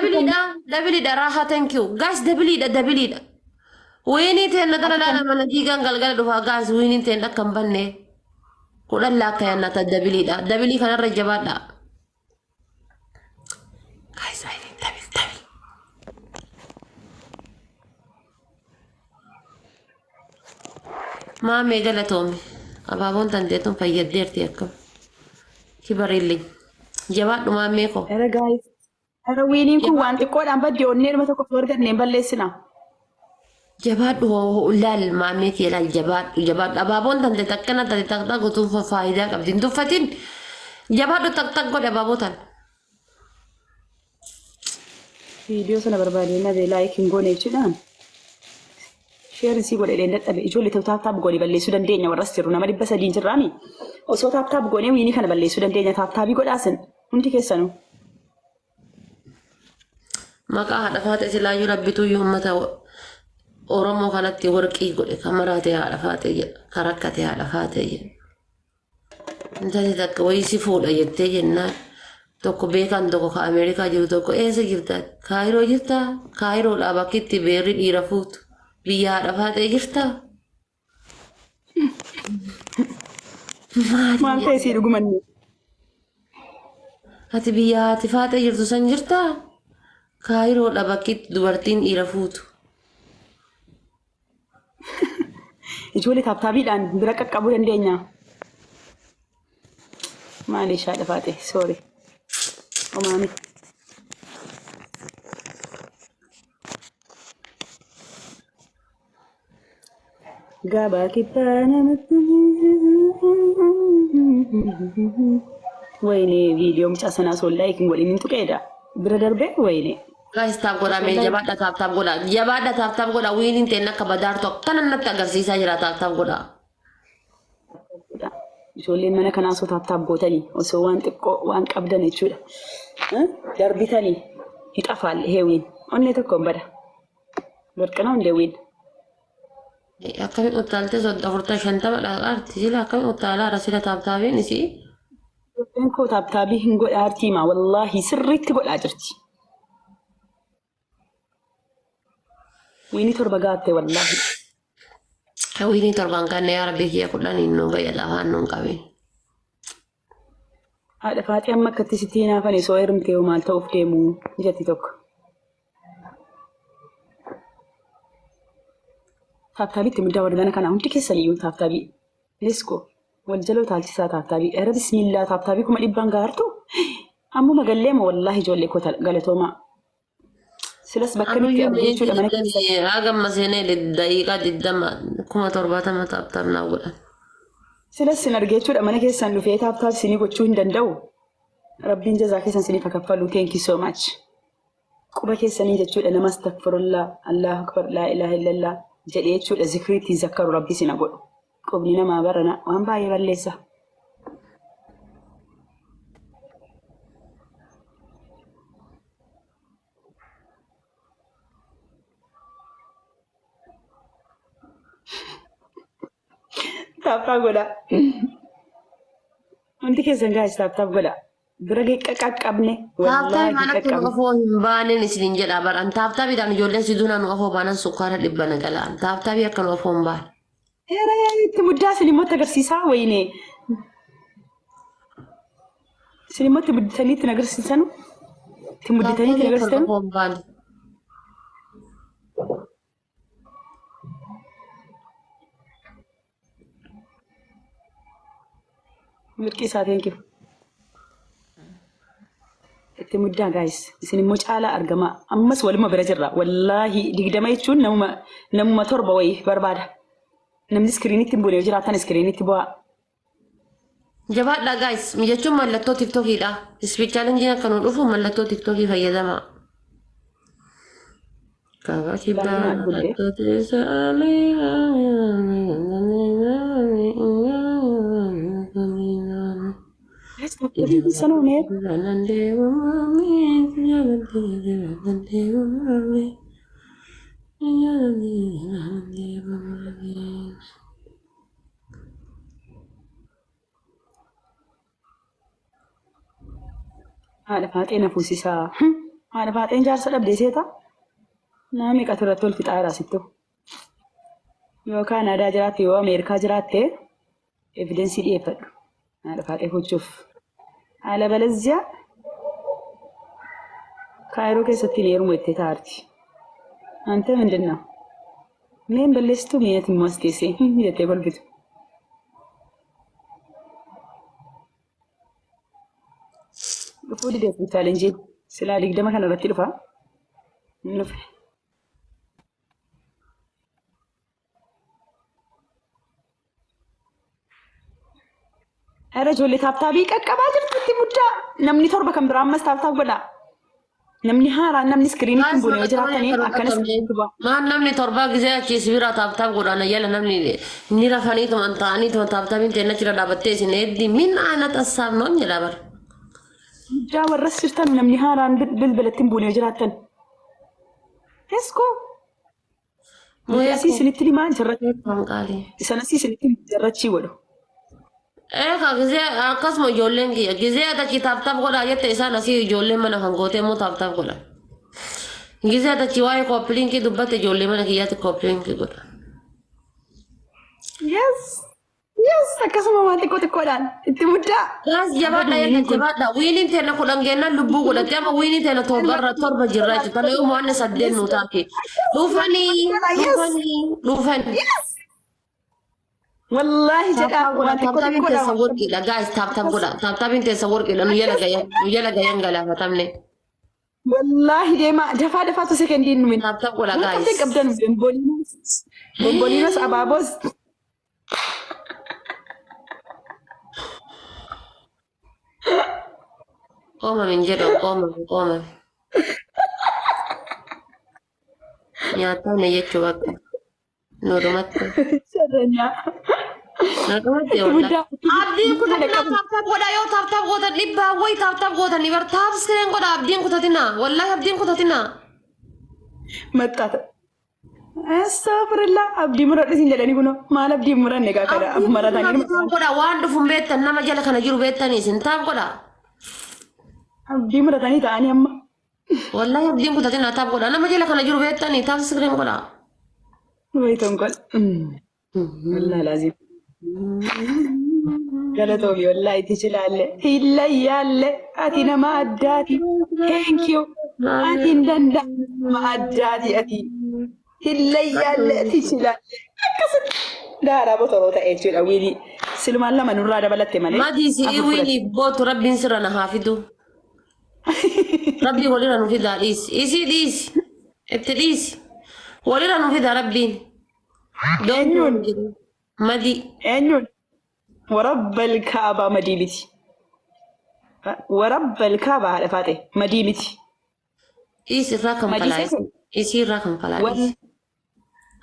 Doubleiidha. Doubleiidha raahaa, thank you. Guys, doubleiidha, doubleiidha. Winii teenna tana laala, mana diigaan galgala dhufaa. Guys, winiin teenna akka hin banne 10 laakka yannata doubleiidha. Double kanarra jabaadha. Guys, I need double, double. Maamee, galatoomi. Abaaboon tanteetun fayyaddeerti akkam. Kibarilli. Jabaadhu, maammee koo. Era guys. Era winiin kun waan xiqqoodhaan baddi, onnee dhuma tokko osoo arganne hin balleessina. Jabaadhu, laal maammee kee laal, jabaadhu, jabaadhu. Abaaboon tante takkana tante tak tak utuu faayidaa qabdi. Hin tuffatin. Jabaadhu, tak tak godhe abaaboo tan. Viidiyoo sana barbaadee nabee like hin goone jechuudhaan. Share sii godhe dheen dadhabe. Ijoollee ta'u, tap tap goone balleessuu dandeenya, warras jiru nama 300 jirraami. Osoo tap tap goonee winii kana balleessuu dandeenya, tap tapii godhaasin hundi keessanuu. Maqaa haadha faate silaayyuu rabbituyyuu uummata Oromoo kanatti warqii godhe, kan maraate haadha faate jedha, kan rakkate haadha faate jedha. Intalli takka wayii si fuudha jettee jennaan, tokko beekan tokko ka Ameerikaa jiru tokko, eessa jirta? Kaayiroo jirta? Kaayiroodhaa bakki itti beerri dhiira fuutu biyya haadha faatee jirta? Maali? Maal ta'e sii dhugumanni? Ati biyya haati faatee jirtu san jirtaa? Kaayiroodha bakki itti dubartiin dhiira fuutu. Ijoollee, tap tapiidhaan bira qaqqabuu dandeenya. Maali ishaa dhafaate, sorry. Omaami. Gabaa kibbaa namatti. Wayne, viidiyoo mucaa sanaa osoo like hin godhin hin tuqeedha. Bira darbee, wayne. Guys, tap godhaa mee, jabaadha, tap tap godhaa, jabaadha, tap tap godhaa. Winiin ta'in akka badaartu akkana natti agarsiisaa jira, tap tap godhaa. Ijoolleen mana kanaa osoo tap tap gootanii, osoo waan xiqqoo waan qabdan jechuudha. Darbitanii hixafaalle heewiin onnee tokkoon bada. Barqana hundee win. Akkamiin utaaltee sodda afurtama shantama dhaqaarti sila, akkamiin utaalaara sila tap tapiin isii. Ijoolleen koo tap tapii hin godhaa artiima, wallaahi sirriitti godhaa jirti. Winii 7 gaatte wallaahi. Winii 7n kan yaa rabbi kiyya 10iin nu fayyada, afaan nuun qabin. Haadha faaxee amma akkatti sitti hinaafan, osoo heerumtee hoo maal ta'uuf deemu jetti tokko. Tap tapiitti muddaa warri mana kanaa hundi keessan iyyuu tap tapii. Let's go. Wal jaloo taalchisaa tap tapii. Era bismillaa, tap tapii 100,000 gaartu. Ammuma galleema wallaahi, ijoollee koo galatoomaa. Silas bakka nutti Anuyyuu argu jechuudha mana keessa. Miitii hagamma seenee daqiiqaa 20 70,000 tap tap naa godhan. Silas sin argee jechuudha, mana keessan dhufee tap tap sinii gochuu hin danda'u. Rabbiin jazaa keessan siniif haa kaffalu. Thank you so much. Quba keessanii jechuudha nama astagfirullah, Allahu akbar, laa ilaaha illallah jedhee jechuudha zikrii ittiin zakkaru rabbi sina godhu. Qubni namaa barana waan baay'ee balleessa. Tap tap godha. Hundi keessan guys, tap tap godha. Bira qaqqabne Tap tapii wallaahi waan akka nu qaqqabne. afoo hin baaneen isinin jedha baran, tap tapiidhaan ijoolleen si duunaa nu afoo baanan sukkaara dhibba na galaan, tap tapii akka nu afoo hin baane. Heree itti muddaa, isin immoo itti agarsiisaa, wayine. Isin immoo itti mudditanii itti agarsiisanu. Itti Tap mudditanii itti tapii akka nu agarsiisanu. afoo hin baane. Mirqii isaa, thank you. Itti muddaa guys. Isin immoo caalaa argamaa. Ammas waluma bira jirra. Wallaahi 20 jechuun namuma torba wayii barbaada. Namni screenitti hin buune yoo jiraatan screenitti bu'aa. Jabaadhaa guys, jechuun mallattoo TikTokiidha. Speed challenge akka nu dhufu mallattoo TikTokii fayyadama. Kaba kibbaa Baay'inaan guddee. mallattoo. Guys, tap tapiin sanuu mee. Haadha faaxee na fuusisaa. Haadha faaxeen jaarsa dhabdee seeta. Nama meeqatu irratti wal fixaa jira sittu. Yoo Kaanaadaa jiraatte yoo Ameerikaa jiraatte evidensii dhiyeeffadhu. Haadha faaxee fuuchuuf. Haala balazziyaa Kaayiroo keessatti hin heerumu jettee taarti. Ante ምንድን ነው? Mee hin balleessituu mee ati immoo as teessee jettee kolfitu. Dhufuu dide chaalenjiin silaa 20 kana irratti dhufa. Hin dhufe. Ara ijoollee taaptaabii qaqqabaa jirtu itti muddaa. Namni torba kan biraa ammas taaptaab godhaa. Namni haaraan namni iskiriinitti hin buune yoo jiraattanii akkanas Maal namni torbaa gisee achi si bira taaptaap godhaan ayyala namni ni rafanii tuman ta'anii tuman taaptaabiin ta'e achirra dhaabattee isin eeddi min aanat assaab noon jedha bar. Muddaa warras jirtan namni haaraan bilbilatti hin buune yoo jiraattan. Let's go. Nuti asii isinitti himaa jarra Qaalii. isan asii isinitti himu jarrachii godhu. Ee ka gisee akkasuma ijoolleen kiyya gisee ati achi taap taap godhaa jette isaan asii ijoolleen mana kan gootee immoo taap taap godha. Gisee ati achi waa'ee kooppiliinkii dubbatte ijoollee mana kiyyaatti kooppiliinkii godha. Yes. Yes, akkasuma waan xiqqoo xiqqoodhaan itti muddaa. Gaas jabaadha yalla jabaadha. Wiiniin teena 10 geennaan lubbuu godhatti amma wiiniin teena torbarra torba jirra jechuudha. Tana yoo mo'anne saddeet nuu taati. Dhufanii dhufanii dhufanii. Wallaahi jedhaa Taaptaap godha waan xiqqoo taaptaabiin xiqqoodhaan. teessa worqiidha. Gaas taaptaap godha taaptaabiin teessa worqiidha. Nu jala gayan nu jala gayan galaafatamne. Wallaahi deemaa dafaa dafaatu sekendiin numin. Taaptaap godha Waan gaayis. qabdee qabdan bomboliinos bomboliinos abaaboos. Qoomame hin jedhu qoomame qoomame. Nyaatamne jechuu bakka. Nu dhumatte. Sarranyaa. Nu dhumatte Itti wallah. muddaa. Abdiin kutatinaa taap taap godhaa yoo taap taap gootan dhibbaa wayi taap taap gootan bar taap iskireen godhaa abdiin kutatinaa wallahi abdiin kutatinaa. Maxxata. Astagfirullah abdii muradhu isin jedhanii kunoo maal abdii hin muranne egaa kana Abdiin maratanii kutatinaa taap godhaa waan dhufu hin beektan nama jala kana jiru beektanii isin taap godhaa. Abdii muratanii ta'anii amma. Wallahi abdiin kutatinaa taap godhaa nama jala kana jiru beektanii taap iskireen godhaa. Wayi tonkol. Wallahi laazim. Galatoomi wallahi itti chilaalle. Hillayyaalle ati nama addaati. Thank you. Ati hin danda'amu nama addaati ati. Hillayyaalle ati chilaalle. Akkasitti daaraa botoroo ta'e jechuudha wiilii. Silumaan lama nurraa dabalatte malee. Madii si'ii Afur fudhatte. wiiliif bootu rabbiin sirra na haa fidu. Rabbii walirra nu fidaa dhiisi. Isii dhiisi. Itti dhiisi. Walirra nu fidaa rabbiin. Eenyuun? Madii. Eenyuun? Warabbal kaabaa madii miti. Warabbal kaabaa haadha faaxe madii miti. Dhiisi irraa kan Madii falaa. seetan? Isii irraa kan falaa Wan dhiisi.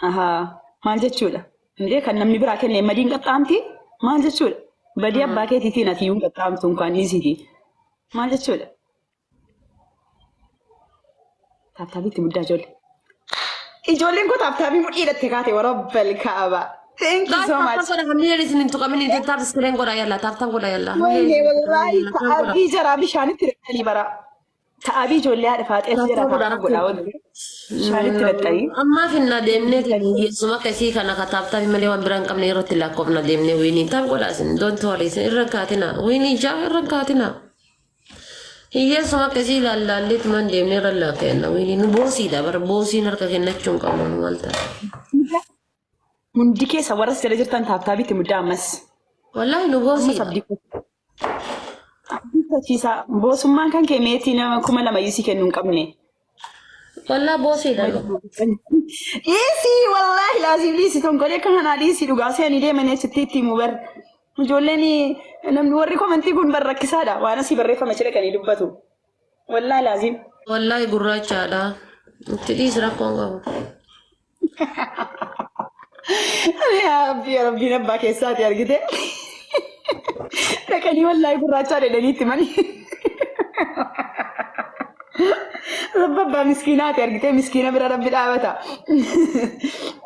ahaa maal jechuudha? Indee kan namni biraa kenne madiin qaxxaamti maal jechuudha? Badii abbaa keetiitiin ati iyyuu hin qaxxaamtu unkaan dhiisiiti. Maal jechuudha? Taaptaabiitti muddaa ijoollee. Ijoolleen koo taaptaabii mudhii hidhatte kaate warabbal kaaba. Thank you Guys, so tap much. tap godha hamni isin hin tuqamin tap tap screen godha yalla tap tap godha yalla. Wayne wallaahi ta'abii jaraa bishaanitti naqxanii bara. Ta'abii ijoollee haadha faaxee Tap jaraa tap godha taaptaap godhaa rakkoo. oolu. Bishaanitti naqxanii. Ammaaf hin deemnee hiyyeessuma akka isii kana ka taap taapii malee waan biraa hin qabne irratti lakkoofna deemnee wiinii taap godha isin don't worry isin irra hin kaatina wiinii jaa irra hin kaatina. Hiyyeessuma akka isii ilaallaallee tuman deemnee irra laakkayanna wiinii nu boosiidha bara boosiin harka kennachuu hin qabnu nu maal ta'a. Hundi keessa warra as jala jirtan taaptaabiitti muddaa ammas. Wallaahi nu Ammas boosiidha. abdii abdii kutachiisaa. Boosummaan kan kee meetii nama 2000 iyyuu si kennuu hin qabne. Wallaahi boosiidha nu. Dhiisii wallaahi laazim dhiisii tonkolee akka kanaa dhiisii dhugaa seenii deemanii achitti itti himu bar. Ijoolleen namni warri komentii kun bar rakkisaadha waan asii barreeffame jedhe kan dubbatu. Wallaahi laazim. Wallaahi gurraachaadha. Itti dhiisi rakkoon qabu. Yaa Rabbii yaa Rabbiin abbaa keessaati argite. Dhaqanii wallaahi gurraachaa jedhanii itti mani. Rabbi abbaa miskiinaati argite miskiina bira rabbi dhaabata.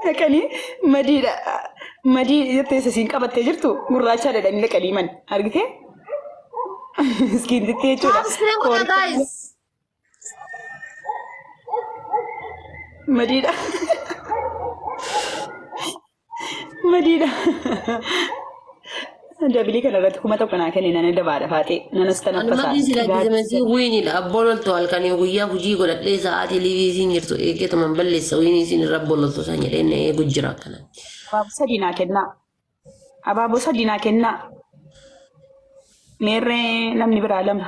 Dhaqanii madiidha madii jettee isa siin qabattee jirtu gurraachaa jedhanii dhaqanii mani argite. Miskiintitti jechuudha. Tap screen godha guys. Madiidha. Madiidha. Dabilii kana irratti 1000 naa kenne nana dabaadha faatee nanas Ani tanaffasaa. madii sila gizemensi wiinidha. Abboo loltu halkanii guyyaa hojii godhadhee sa'aatii liivii isiin jirtu eeggeetuman balleessa wiinii isiin irra abboo loltu san jedhee na eegu jira akkanatti. Abaaboo sadii naa kennaa. Abaaboo sadii naa kennaa. Meerree namni biraa lama.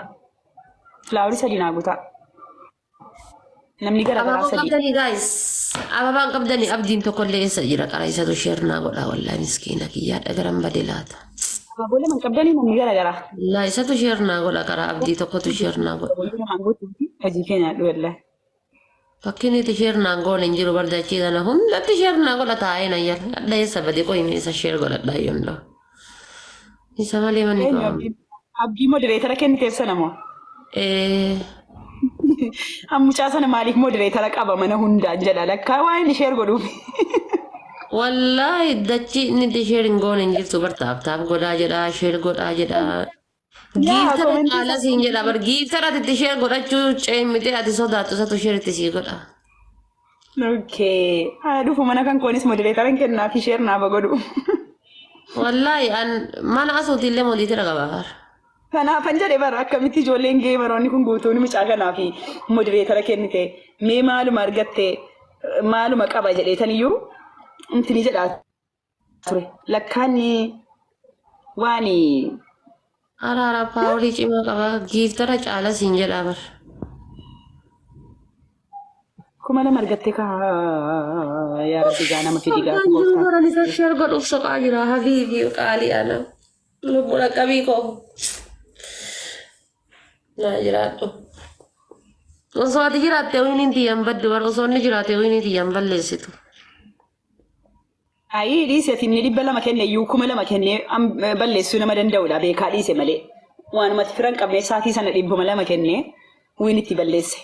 Filaaworii sadii naa guutaa. Namni gara garaa Abaaboo sadii. qabdanii guys. Ababaan qabdanii abdiin tokkollee eessa jira qara isatu share naa godha wallahi miskiina kiyyaadha garan bade laata. Abaaboo lama hin qabdanii namni gara garaa. Wallahi isatu share naa godha qara abdii tokkotu share naa godha. Abaaboo lamaan guutuu hojii keenya nyaadhu wallahi. Fakkiin itti share naan goone hin jiru bardachii kana hundatti share naa godha taa'ee na jala. Hadha eessa bade qoyime isa share godhadhaa yoom ta'u. Isa malee manni Eenyu qabamu. abdii abdii modereetara kenniteef sana moo? Eh, Mucaa sana maaliif modereetara qaba mana hundaan jedha lakkaa waan inni sheer godhuuf. Wallaahi dachii inni itti share hin goone hin jirtu bar taap taap godhaa jedhaa share godhaa jedhaa. Yaa Giiftara komentii caala siin jedha bar giiftara ati itti share godhachuu ceemmitee ati sodaattu isatu share itti sii godha. Okay. Haa dhufu mana kan koonis modereetara hin kennaa fi sheer naaf godhu. Wallaahi an mana asuuti illee moderator qaba bar. Kanaafan jedhe bara akkamitti ijoolleen geemaroonni kun guutuun mucaa kanaa fi modereetara kennite mee maaluma argatte maaluma qaba jedheetaniyyuu intini jedhaa ture. Lakkaanni waan Araara paaworii cimaa qaba. Giiftara caala siin jedhaa bar. 2000 argatte kaa yaa rabbi gaa nama fidi gaa Abbaan jiru gooftaa. baran isa share godhuuf soqaa jira. Habiibi qaalii ana. Lubbuu dhaqqabii koo. Naa jiraadhu. Osoo ati jiraatte winiin tiyyan baddu bar osoo inni jiraate winii tiyyan balleessitu. Ayii dhiise ati inni 200 kenne iyyuu 2000 kennee balleessuu nama danda'udha beekaa dhiise malee. Waanumatti fira hin qabne saatii sana 200 kennee wiin itti balleesse.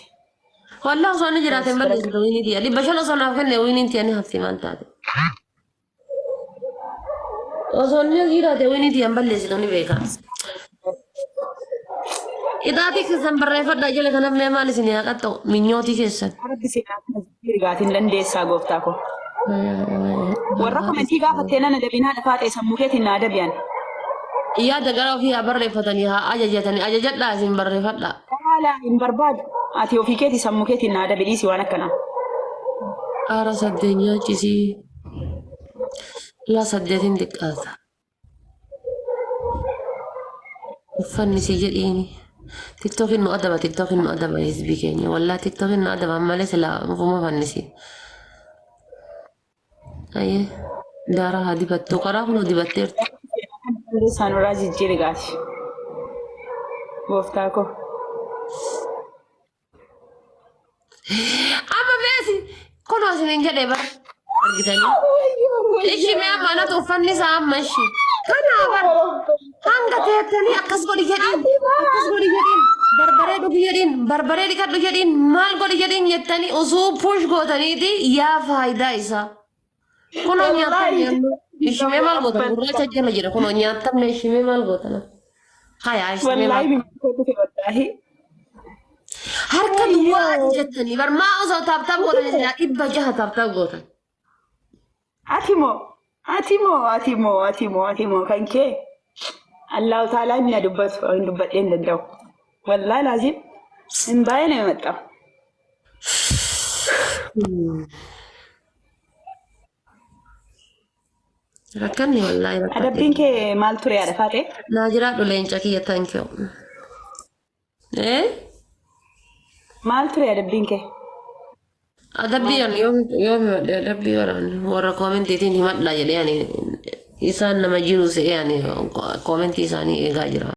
Wallah osoo inni jiraate hin balleessitu winii tiyya. 500 osoo naaf kenne winiin tiyya ni hafti maal taate. Osoo inni jiraate winii tiyya hin balleessitu ni beeka. Ixaatii keessan barreeffadhaa jala kana mee maal isin haa qaxxa'u minyootii keessan. Rabbi seenaa kana jijjiirgaatiin dandeessaa gooftaa koo. Warra komentii gaafattee nan adabin haadha faaxee sammuu keetiin na adabiyan. Yaada gara ofii haa barreeffatanii haa ajajatanii ajajadhaa isin barreeffadhaa. Haala hin barbaadu. Ati ofii keetii sammuu keetiin na adabi dhiisi waan akkanaa. Aara saddeet nyaachisii. Laa saddeetiin xiqqaata. Uffanni si jedhiini. Tiktookiin nu adaba tiktookiin nu adaba hizbii keenya. Wallaa tiktookiin nu adaba malee silaa ufuma fannisi. Ayyee daaraa haa dibattu karaa kunoo dibatteerti. Isaan irraa jijjiiri gaati. Gooftaa koo. Amma beesi kunoo isiniin jedhee bara argitanii. Ishi mee amma anatu uffanni isaa amma ishi. Kanaa bara hanga teettanii akkas godhi jedhiin akkas godhi jedhiin barbaree dhugi jedhiin barbaree dhiqadhu jedhiin maal godhi jedhiin jettanii osoo push gootaniiti yaa faayidaa isaa. Kunoo nyaattamne amma ishimee maal gootan gurraacha jala jira kunoo nyaattamne ishimee maal gootan hayaa ishimee maal Wallaahi mimmiqqoo dhufe wallaahi. Harka duwwaa ati jettanii bar maa osoo taap taap gootan silaa 600 taap taap gootan. Ati moo ati moo ati moo ati moo ati moo kan kee Allahu taalaa inni dubbatu hin dubbadhee hin danda'u. Wallaahi laazim hin baay'ee nama maxxamu. Rakkanni wallaahi rakkate. Adabbiin kee maal ture haadha faatee? Naa jiraadhu leenca kiyya thank you. Eh? Maal ture adabbiin kee? Adabbii ani yoom yoom himadhe adabbii waraan warra koomentiitiin himadha jedhee ani isaan nama jiru se'ee ani koomentii isaanii eegaa jira.